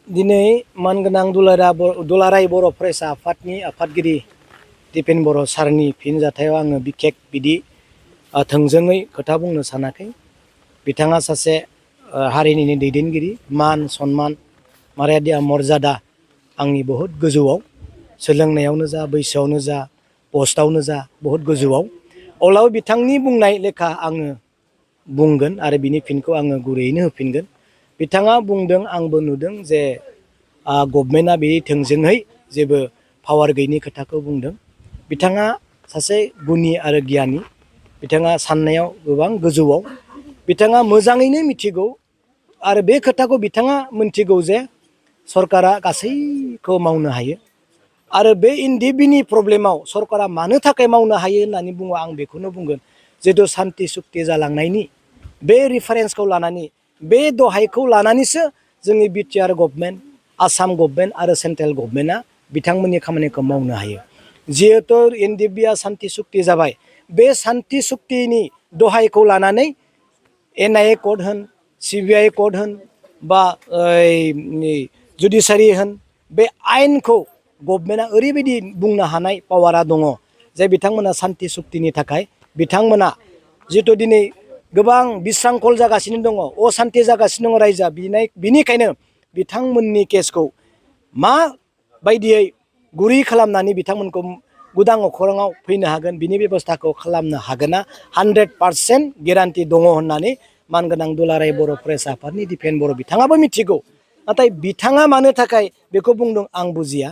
दिनै मानगोनां दुलाराय बर' फरायसा आफादनि आफादगिरि दिपेन बर' सारनि फिनजाथायाव आङो बिखेक बिदि थोंजोङै खोथा बुंनो सानाखै। बिथाङा सासे हारिनिनो दैदेनगिरि, मान सन्मान मार्यादा मर्यादा आंनि बहुद गोजौआव, सोलोंनायावनो जा बैसोआवनो जा पस्टआवनो जा बहुद गोजौआव। अब्लाबो बिथांनि बुंनाय लेखा आङो बुंगोन आरो बिनि फिनखौ आङो गुरैयैनो होफिनगोन। बिथाङा बुंदों, आंबो नुदों जे गभर्नमेन्टआ बे थोंजोङै जेबो पावार गैयिनि खोथाखौ बुंदों। बिथाङा सासे गुनि आरो गियानि, बिथाङा साननायाव गोबां गोजौआव, बिथाङा मोजाङैनो मिथिगौ आरो बे खोथाखौ बिथाङा मिथिगौ जे सरकारा गासैखौ मावनो हायो आरो बे एनडिएफबिनि प्रब्लेमाव सरकारा मानो थाखाय मावनो हायो होननानै बुङो, आं बेखौनो बुंगोन। जिहेतु सान्ति सुक्ति जालांनायनि बे रिफारेन्सखौ लानानै, बे दहायखौ लानानैसो जोंनि बिटिआर गभर्नमेन्ट, आसाम गभर्नमेन्ट आरो सेन्ट्रेल गभर्नमेन्टआ बिथांमोननि खामानिखौ मावनो हायो। जिहेतु एनडिएफबिआ सान्ति सुक्ति जाबाय, बे सान्ति सुक्तिनि दहायखौ लानानै एनआइए कर्ट होन, सिबिआइ कर्ट होन बा जुडिसियारि होन, बे आयेनखौ गभर्नमेन्टआ ओरैबायदि बुंनो हानाय पावारा दङ जे बिथांमोना सान्ति सुक्तिनि थाखाय बिथांमोना जिहेतु दिनै गोबां बिस्रांखल जागासिनो दङ, असान्ति जागासिनो दङ रायजोआ, बिनिखायनो बिथांमोननि केसखौ मा बायदियै गुरै खालामनानै बिथांमोनखौ उदां अख्राङाव फैनो हागोन, बिनि बेब'स्थाखौ खालामनो हागोना 100% गेरान्टि दङ होननानै मानगोनां दुलाराय बर' फरायसा आफादनि दिपेन बर' बिथाङाबो मिथिगौ। नाथाय बिथाङा मानो थाखाय बेखौ बुंदों आं बुजिया।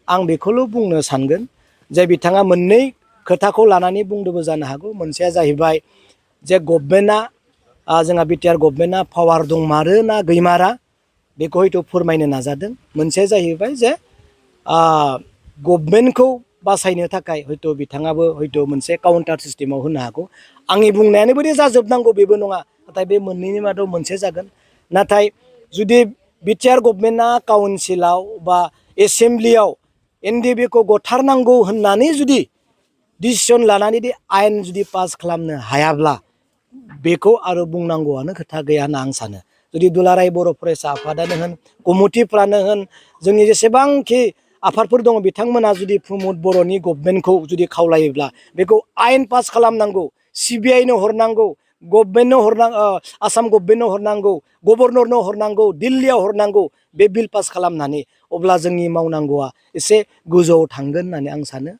आं बेखौल' बुंनो सानगोन जे बिथाङा मोननै खोथाखौ लानानै बुंदोंबो जानो हागौ। मोनसेया जाहैबाय जे गभर्नमेन्टआ, जोंहा बिटिआर गभर्नमेन्टआ पावार दंमारो ना गैमारा बेखौ हयथ' फोरमायनो नाजादों। मोनसेया जाहैबाय जे गभर्नमेन्टखौ बासायनो थाखाय हयथ' बिथाङाबो हयथ' मोनसे काउन्टार सिस्टेमाव होनो हागौ। आंनि बुंनायानो बोरै जाजोबनांगौ बेबो नङा, नाथाय बे मोननैनि मादाव मोनसे जागोन। नाथाय जुदि बिटिआर गभर्नमेन्टआ काउन्सिलाव बा एसेम्ब्लियाव एनडिएफबिखौ गथारनांगौ होननानै जुदि डिसिसन लानानै आयेन जुदि पास खालामनो हायाब्ला बेखौ आरो बुंनांगौआनो खोथा गैया होनना आं सानो। जुदि दुलाराय बर' फरायसा आफादानो होन, कमिटिफ्रानो होन, जोंनि जेसेबांखि आफादफोर दङ बिथांमोना जुदि प्रमद बर'नि गभर्नमेन्टखौ जुदि खावलायोब्ला बेखौ आयेन पास खालामनांगौ, सिबिआइनो हरनांगौ, गभर्नमेन्टनो हरनांगौ, आसाम गभर्नमेन्टनो हरनांगौ, गभर्नरनो हरनांगौ, दिल्लीयाव हरनांगौ बे बिल पास खालामनानै। अब्ला जोंनि मावनांगौआ एसे गोजौआव थांगोन होननानै आं सानो।